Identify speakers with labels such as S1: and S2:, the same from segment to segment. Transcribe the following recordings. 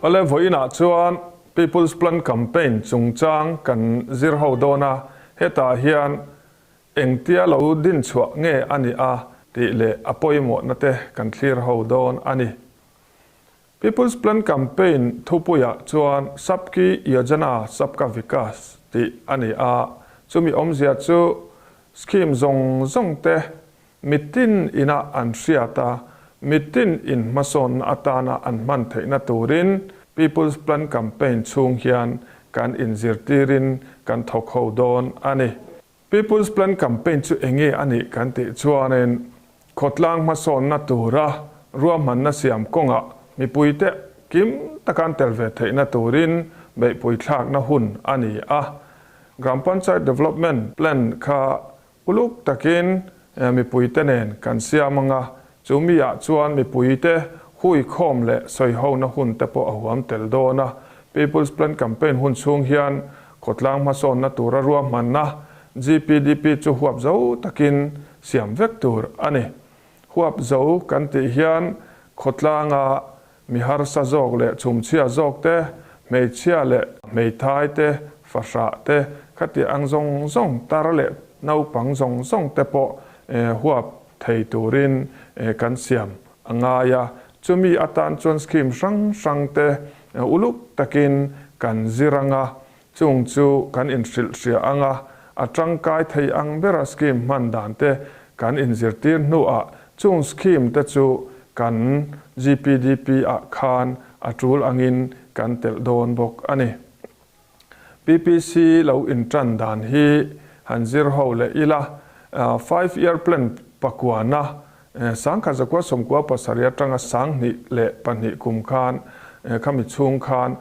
S1: Awle, vawiinah chuan People's Plan Campaign chungchang kan zir ho dawn a, hetah hian engtia lo dinchhuah nge a nih a tih leh a pawimawhna te kan thlir ho dawn a ni. People's Plan Campaign thupuiah chuan Sabki Yojana Sabka Vikas tih a ni a, chumi awmzia chu scheme zawng zawng te mitin ina an hriat a, mitin in hmasawnna atana an hman theihna turin People's Plan Campaign chhung hian kan inzirtirin kan thawk ho dawn a ni. People's Plan Campaign chu enge a nih kan tih chuanin khawtlang hmasawnna tura ruahmanna siam kawngah mipuite kim taka an tel ve theihna turin beihpui thlakna hun a ni a. Gram Panchayat Development Plan kha uluk takin mipuite nen kan siam anga, chu miah chuan mipuite huikhawm leh sawihona hun te pawh a huam tel dawn a. People's Plan Campaign hun chhung hian Khawtlang hmasawnna tura ruahmanna GPDP chu huap zo takin siam vek tur a ni. Huap zo kan tih hian khawtlanga mi harsa zawk leh chhumchhia zawk te, hmeichhia leh hmeithai te, fahrah te, khatiah ang zawng zawng tar leh naupang zawng zawng te pawh huap thei turin kan siam a ngai a. Chumi atan chuan scheme hrang hrang te Uluk takin kan zir ang a, chung chu kan inhrilh hria ang a, a tangkai thei ang bera scheme hman dan te kan inzirtir hnuah chung scheme te chu kan GPDP ah khan a tul angin kan telh dawn bawk a ni. PPC lo intan dan hi han zir ho leh ila, Five Year Plan pakuana 1997 atanga 2002 kum khan khami chhung khan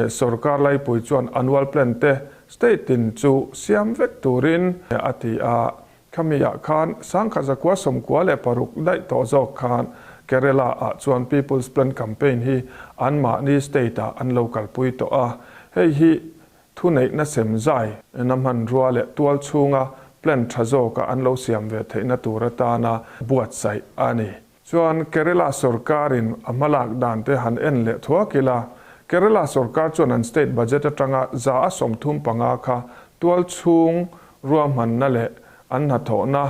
S1: sorkar laipui chuan annual plan te state tin chu siam vek turin a ti a. Khami ah khan 1996 daih tawh zawk khan Kerala ah chuan People's Plan Campaign hi anmahni state ah an lo kalpui tawh a. Hei hi Thuneihna sem zai na hmanrua leh tual chhunga plan tha zawka an lo siam ve theihna tur atana buatsaih a ni. Chuan Kerala sorkarin a hmalak dan te han en leh thuak ila, Kerala sorkar chuan an state budget atanga 35% kha tual chhung ruahmanna leh an hnathawhna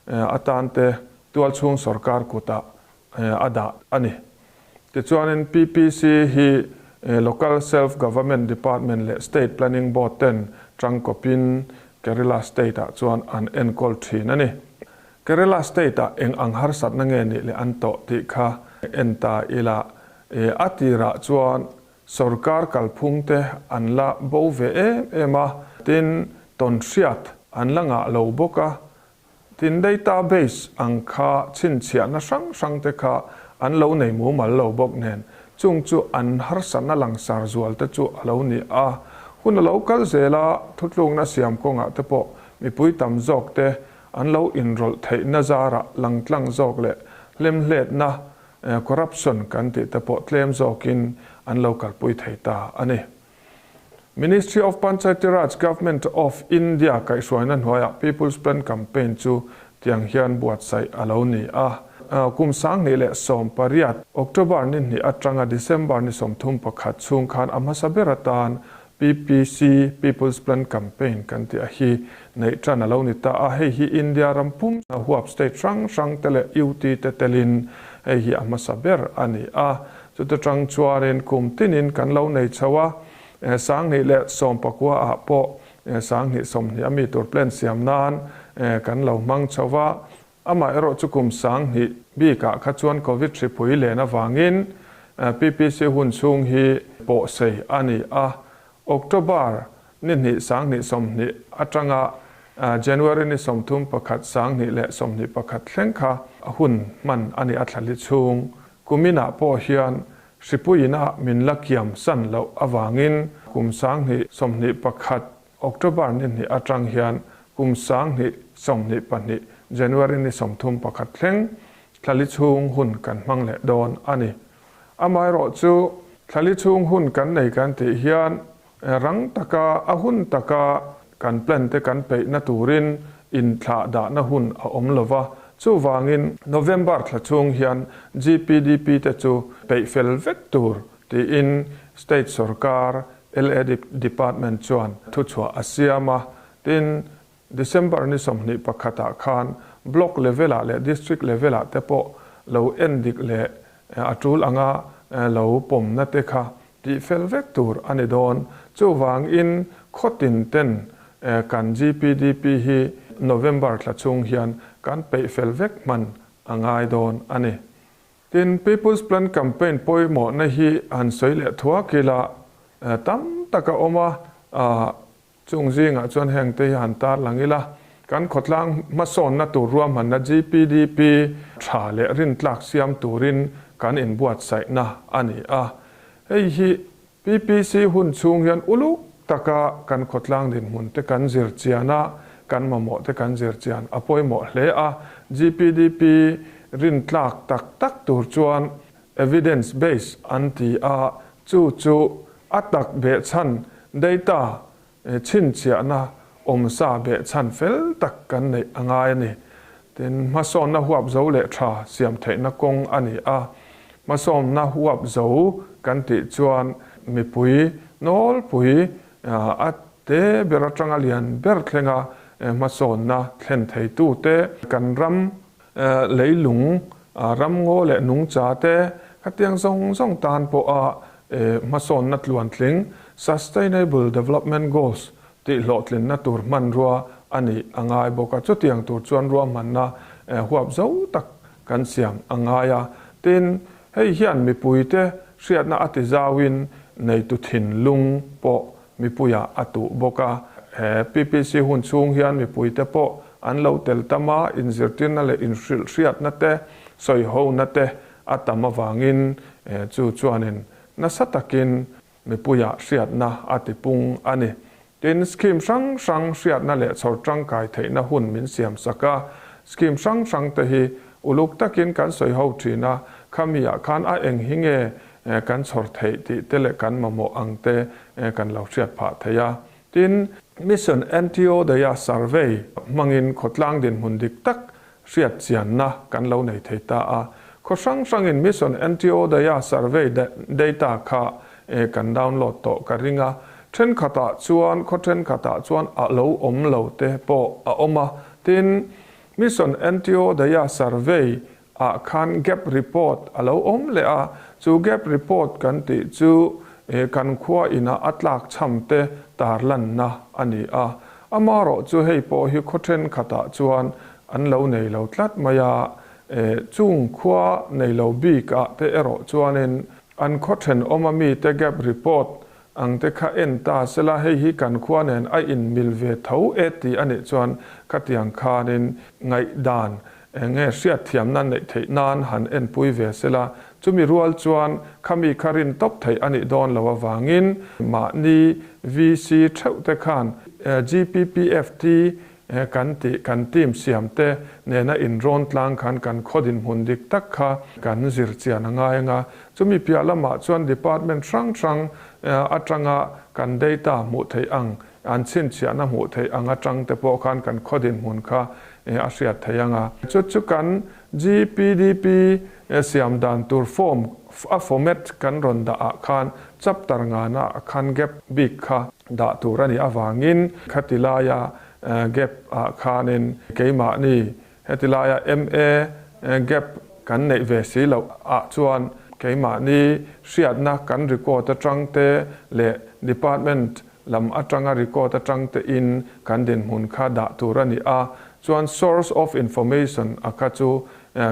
S1: atan te tual chhung sorkar kutah a dah a ni. Tichuanin PPC hi Local Self Government Department leh State Planning Board ten tangkawpin Kerala State ah chuan an enkawl thin a ni. Kerala State ah eng ang harsatna nge nih leh an tawh tih kha en ta ila, a tirah chuan sorkar kalphung te an la bo ve em em a, tin tawnhriat an la ngah lo bawk a, Tin, database ang kha chhinchhiahna hrang hrang te kha an lo nei mumal lo bawk nen, chung chu an harsatna langsar zual te chu a lo ni a. Hun a lo kal zel a, thutlukna siam kawngah te pawh mipui tam zawk te an lo inrawlh theihna zarah langtlang zawk leh hlemhletna, corruption, kan tih te pawh tlem zawkin an lo kalpui thei ta a ni. Ministry of Panchayati Raj, Government of India kaihhruaina hnuaiah People's Plan Campaign chu tiang hian buatsaih a lo ni a. Kum 2018, October ni hnih atanga December ni 31 chhung khan a hmasa ber atan PPC, People's Plan Campaign, kan tih a hi neih tan a lo ni ta a. Hei hi India ram pum huap state hrang hrang te leh UT te telin hei hi a hmasa ber a ni a. Chuta tang chuanin kum tinin kan lo nei chho a, 2019 ah pawh 2020 a mi tur plan siam nan kan lo hmang chho va, amah erawh chu kum 2000 bikah kha chuan Covid hripui len avangin PPC hun chhung hi pawhsei a ni a, October ni hnih 2020 atanga January ni 31 2021 thleng kha hun hman a ni a thlali chhung. Kuminah pawh hian hripuiina min la kiam san loh avangin kum 2021 October ni hnih atang hian kum 2022 January ni 31 thleng thlali chhung hun kan hmang leh dawn a ni. Amaherawhchu thlali chhung hun kan nei kan tih hian Rang taka a hun taka kan plan te kan peihna turin inthlah dahna hun a awm lo va, chuvangin November thla chhung hian GPDP te chu peih fel vek tur tiin State sorkar LAD Department chuan thuchhuah a siam a. Tin, December ni 21 ah khan Block level ah leh District level ah te pawh lo en dik leh a tul anga lo pawmna te kha tih fel vek tur a ni dawn. Chuvangin khaw tin ten kan GPDP hi November thla chhung hian kan peih fel vek hman a ngai dawn a ni. Tin, People's Plan Campaign pawimawhna hi han sawi leh thuak ila tam tak a awm a, Chung zingah chuan hengte hi han tarlang ila, kan khawtlang hmasawnna tur ruahmanna GPDP tha leh rintlak siam turin kan inbuatsaihna a ni a. Hei hi PPC hun chhung hian uluk taka kan khawtlang dinhmun te kan zir chian a, kan mamawh te kan zir chian a pawimawh hle a. GPDP rintlak tak tak tur chuan Evidence base an ti a, chu chu a tak behchhan data chhinchhiahna awmsa behchhan fel tak kan neih a ngai a ni. Tin, hmasawnna huap zo leh tha siam theihna kawng a ni a, hmasawnna huap zo kan tih chuan mipui nawlpui a te ber atanga lian ber thlenga hmasawnna thlen theitute kan ram Leilung, ramngaw leh nungcha te khatiang zawng zawng tan pawha hmasawnna tluantling, Sustainable Development Goals, tih hlawhtlinna tur hmanrua a nih a ngai bawk a. Chutiang tur chuan ruahmanna huap zo tak kan siam a ngai a. Tin, hei hian mipuite hriatna a ti zauin neitu thinlung pawh mipuiah a tuh bawk a. He PPC hun chhung hian mipuite pawh an lo tel tam a, inzirtirna leh inhrilhhriatna te, sawihona te a tam avangin chu chuanin nasa takin mipuiah hriatna a tipung a ni. Tin, scheme hrang hrang hriatna leh chhawr tangkai theihna hun min siam sak a, scheme hrang hrang te hi uluk takin kan sawiho thin a, khamiah khan a eng hi nge kan chhawr theih tih te leh kan mamawh ang te kan lo hriat phah thei a. Tin, Mission Antyodaya Survey hmangin khawtlang dinhmun dik tak hriat chianna kan lo nei thei ta a. Khaw hrang hrangin Mission Antyodaya Survey data kha kan download tawh ka ring a. Thenkhatah chuan khaw thenkhatah chuan a lo awm lo te pawh a awm a. Tin, Mission Antyodaya Survey ah khan gap report a lo awm leh a, chu gap report kan tih chu kan khua inah a tlak chham te tarlanna a ni a. Amarawh chu hei pawh hi khaw thenkhatah chuan an lo nei lo tlat mai a, chung khua nei lo bik ah te erawh chuanin an khaw thenawm a mite gap report ang te kha en ta sela hei hi kan khua nen a inmil ve tho e tih a nih chuan khatiang khanin ngaihdan Eng nge hriatthiamna neih theih nan han enpui ve sela, chumi rual chuan khami kha rin tawp theih a nih dawn lo avangin mahni VC theuh te khan GPPFT kan tih kan team siam te nena inrawn tlang khan kan khaw dinhmun dik tak kha kan zir chian a ngai anga, chumi piah lamah chuan department hrang hrang atanga kan data hmuh theih ang An chhinchhiahna hmuh theih ang atang te pawh khan kan khaw dinhmun kha a hriat theih ang a. Chu chu kan GPDP siam dan tur form a format kan rawn dah ah khan chapter ngana ah khan gap bik kha dah tur a nih avangin khati laia gap ah khanin keimahni Heti laia MA gap kan neih ve si loh ah chuan keimahni hriatna kan record atang te leh department lam atanga record atang te in kan dinhmun kha dah tur a ni a, chuan source of information a kha chu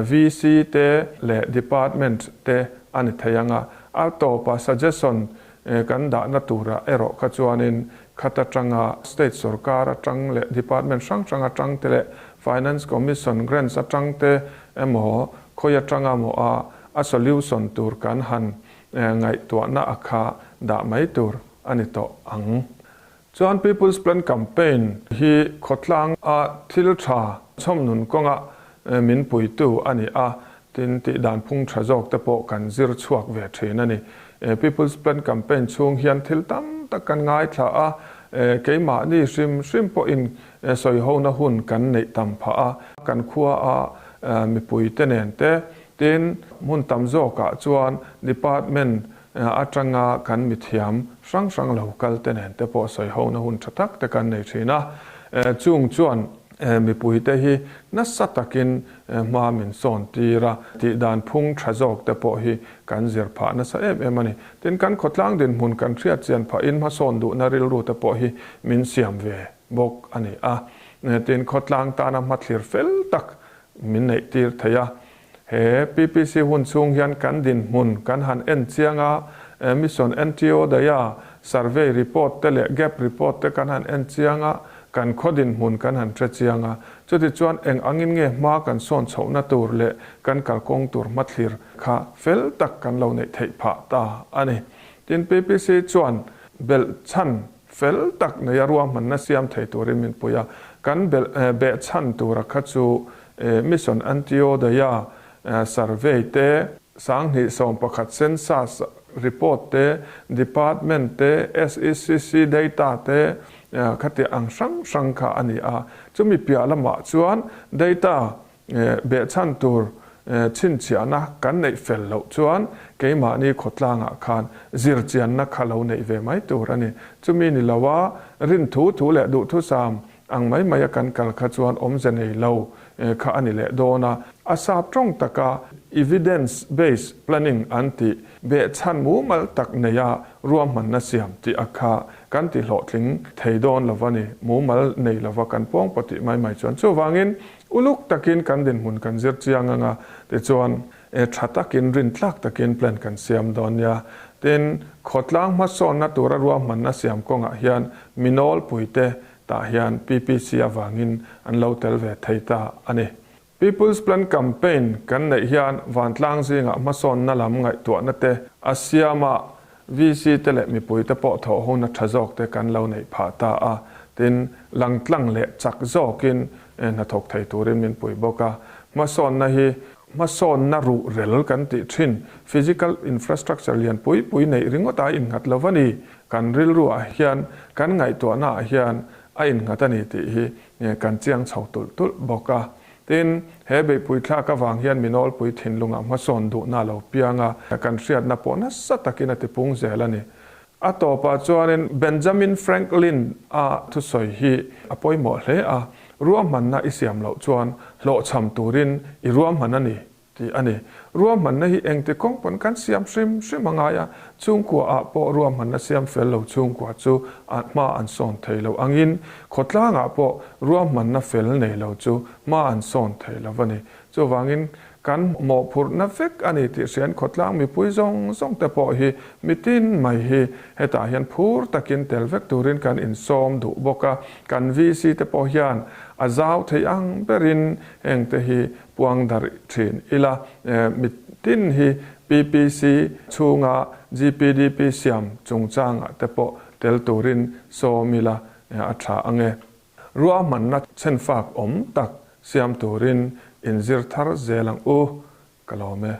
S1: VC te leh department te a ni thei ang a, a tawpa suggestion kan dahna turah erawh kha chuanin Khat atanga State sorkar atang leh Department hrang hrang atang te leh Finance Commission grants atang te emaw khawi atanga maw a a solution tur kan han ngaihtuahna a kha dah mai tur a ni tawh ang. Chuan People's Plan Campaign hi khawtlang a thil tha chhawmnun kawnga min puitu a ni a, Tin, tih dan phung tha zawk te pawh kan zir chhuak ve thin a ni. People's Plan Campaign chhung hian thil tam tak kan ngaithla a, keimahni hrim hrim pawhin sawihona hun kan neih tam phah a, kan khua a mipui te nen te, tin, hmun tam zawkah chuan Department. atanga kan mithiam hrang hrang lo kal te nen te pawh sawi hona hun tha tak te kan nei thin a. Chung chuan mipuite hi nasa takin hma min sawn tir a, tihdan phung tha zawk te pawh hi kan zir phah nasa em em a ni. Tin, kan khawtlang dinhmun kan hriat chian phahin hmasawn duhna rilru te pawh hi min siam ve bawk a ni a. Tin, khawtlang tana hmathlir fel tak min neih tir thei a. He PPC hun chhung hian kan dinhmun kan han en chiang a, Mission NTO daia survey report te leh gap report te kan han en chiang a, kan khaw dinhmun kan han hre chiang a. Chutichuan eng angin nge hma kan sawn chhohna tur leh kan kalkawng tur hmathlir kha fel tak kan lo neih theih phah ta a ni. Tin, PPC chuan belh chhan fel tak neia ruahmanna siam thei turin min pui a, kan belh behchhan tura kha chu Mission Antyodaya survey te, 2011 census report te, department te, SECC data te khati ang hrang hrang kha a ni a. Chumi piah lamah chuan data Behchhan tur chhinchhiahna kan neih fel loh chuan keimahni khawtlangah khan zirchianna kha lo neih ve mai tur a ni. Chumi ni loa rin thu thu leh duhthusam ang mai maia kan kal kha chuan awmze nei lo kha a ni leh dawn a. A sap tawng taka evidence based planning an tih behchhan mumal tak neia ruahmanna siam tih a kha kan ti hlawhtling thei dawn lo a ni. Mumal nei lova kan pawng pawh tih mai mai chuan chuvangin Uluk takin kan dinhmun kan zir chiang ang a, tichuan e tha takin rintlak takin plan kan siam dawn nia. Tin, khawtlang hmasawnna tura ruahmanna siam kawngah hian mi nawlpuite tah hian PPC avangin an lo tel ve thei ta a ni. People's Plan Campaign kan neih hian vantlang zingah hmasawnna lam ngaihtuahna te a siam a, VC te leh mipui te pawh thawh huna tha zawk te kan lo neih phah ta a, tin, langtlang leh chak zawkin hnathawk thei turin min pui bawk a. Hmasawnna hi hmasawnna ruhrel kan tih thin, physical infrastructure lian pui pui neih ringawt a innghat lo va ni. Kan rilruah hian, kan ngaihtuahnaah hian a innghat a ni tih hi kan chiang chho tulh tulh bawk a. Tin, he beihpui thlak avang hian mi nawlpui thinlungah hmasawn duhna a lo piang a, kan hriatna pawh nasa takin a tipung zel a ni. A tawpah chuanin Benjamin Franklin-a thusawi hi a pawimawh hle a, Ruahmanna i siam loh chuan hlawhchham turin i ruahman a ni. Tih a ni. Ruahmanna hi engti kawng pawn kan siam hrim hrim a ngai a, chhungkua ah pawh ruahmanna siam fel lo chhungkua chu a hma an sawn thei lo angin khawtlang ah pawh ruahmanna fel nei lo chu hma an sawn thei lo a ni. Chuvangin kan mawhphurhna vek a ni tih hriain khawtlang mipui zawng zawng te pawh hi mitin mai hi hetah hian phur takin tel vek turin kan insawm duh bawk a, kan VC te pawh hian a zau thei ang berin hengte hi Puang darh thin ila, mitin hi PPC chhunga GPDP siam chungchangah te pawh tel turin sawm ila a tha ang e. Ruahmanna chhenfak awm tak siam turin inzir thar zel ang u, ka lawm e.